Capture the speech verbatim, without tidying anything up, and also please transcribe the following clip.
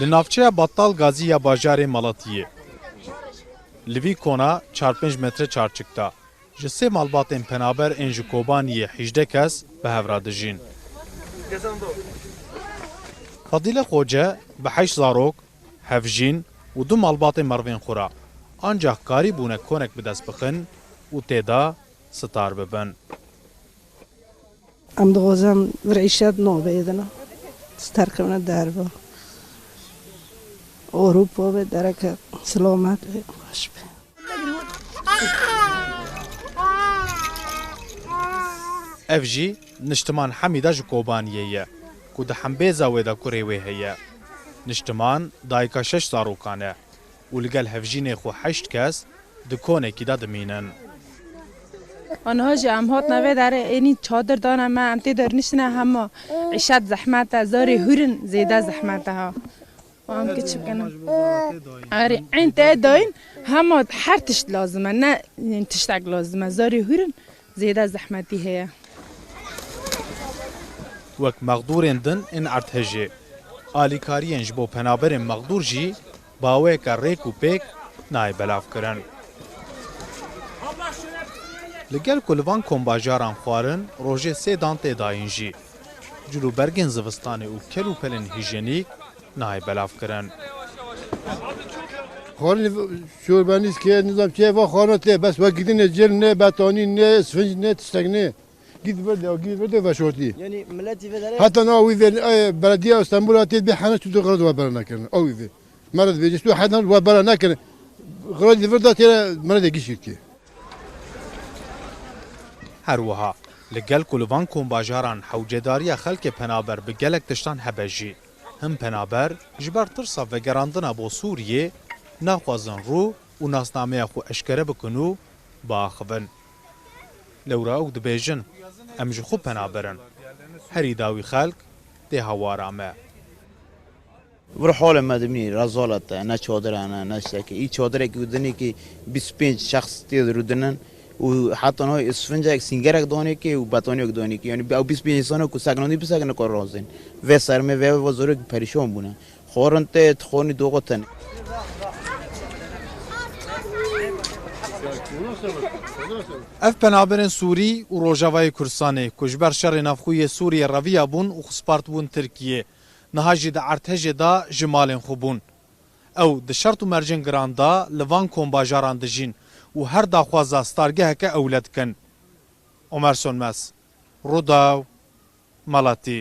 Li navçeya Battal Gazî ya bajarê Malatiyê. Li vî kona çar pênc metre çarçik da. Ji sê malbatên penaber ên ji Kobaniyê hejdeh kes bi hev re dijîn. Fadîle Xoce bi heşt zarok, hevjîn û du malbatên merivên xwe re ancax karîbûne konek bi dest bixin û tê de sitar bibin. Em dixwazin vir îşet nabêdin. Sterkevine derve. Ewropa be dereke selamet be, xweş be. Ev jî Niştiman Hemîda ji Kobaniyê ye, ku di hembêza wê de kurê wê heye. Niştiman dayika şeş zarokan e û li gel hevjînê xwe heşt kes di konekî de dimînin. Aniha jî em hatine vê derê, ênî çadir dane me, em tê de rûniştine hema îşet zehmet e, zarê hûr in zêde zehmet e ha. Em ki çi bikene? Erê, eyn tê dayîn, hema her tişt lazim e, ne tiştek lazim e, zarê hûr in zêde zehmetî heye. Wek mexdûrên din ên erdhejê, alîkariyên ji bo penaberên mexdûr jî bi awayeke rêk û pêk nayê belavkirin. Li gel ku li van kombajaran xwarin rojê sê dan tê dayîn jî, cil û bergên zivistanê û kel û pelên hîjenîk nayê belavkirin. Xwarin şorbenîz ke nizam çê va xwarina tê, bes we gidinê cil ne, betanî ne, sfinc ne, tiştek ne. Gît vir de, gît vir de veşortî. Yanî milletî vê derê. Heta na wî vê, e, belediya Stenbul tê bê hene tu de xirad we bera nekirin. Ew wî vê. Meret vê, tu heta we bera nekirin. Xirad vir de tê meret gişîrtî. Her wiha, li gel ku li van kombajaran hewcedariya xelkê penaber bi gelek tiştan hebe jî, hin penaber ji ber tirsa vegerandina bo Sûriyê naxwazin rû û nasnameya xwe eşkere bikin û biaxivin. Lewra ew dibêjin, em ji xwe penaber in. Herî dawî xelk tê hawara me. Vir holê me dimînî, rezalet e, ne çadir e, ne, ne tiştekî. Î çadirek û dinekî bîst pênc şexs tê de rûdinin û heta niha sfincek, sîngerek danekê û betaniyek danekê. Yanî ew bîst pênc însan ku seknandî bisekine ku razin. Vê sermê vê, vê zarok perîşan bûne. Xwarin tê, xwarinî doxo tene. Ev penaberên Sûrî û Rojavayê Kurdistanê ku ji ber şerê navxwe yê Sûriyê reviya bûn û xwe spart bûn Tirkiyê, niha jî di erdhejê de ji malên xwe bûn. Ew di şert û mercên giran de li van kombajaran dijîn û her daxwaza stargeheke ewle dikin. Omer Sönmez, Rûdaw, Malatî.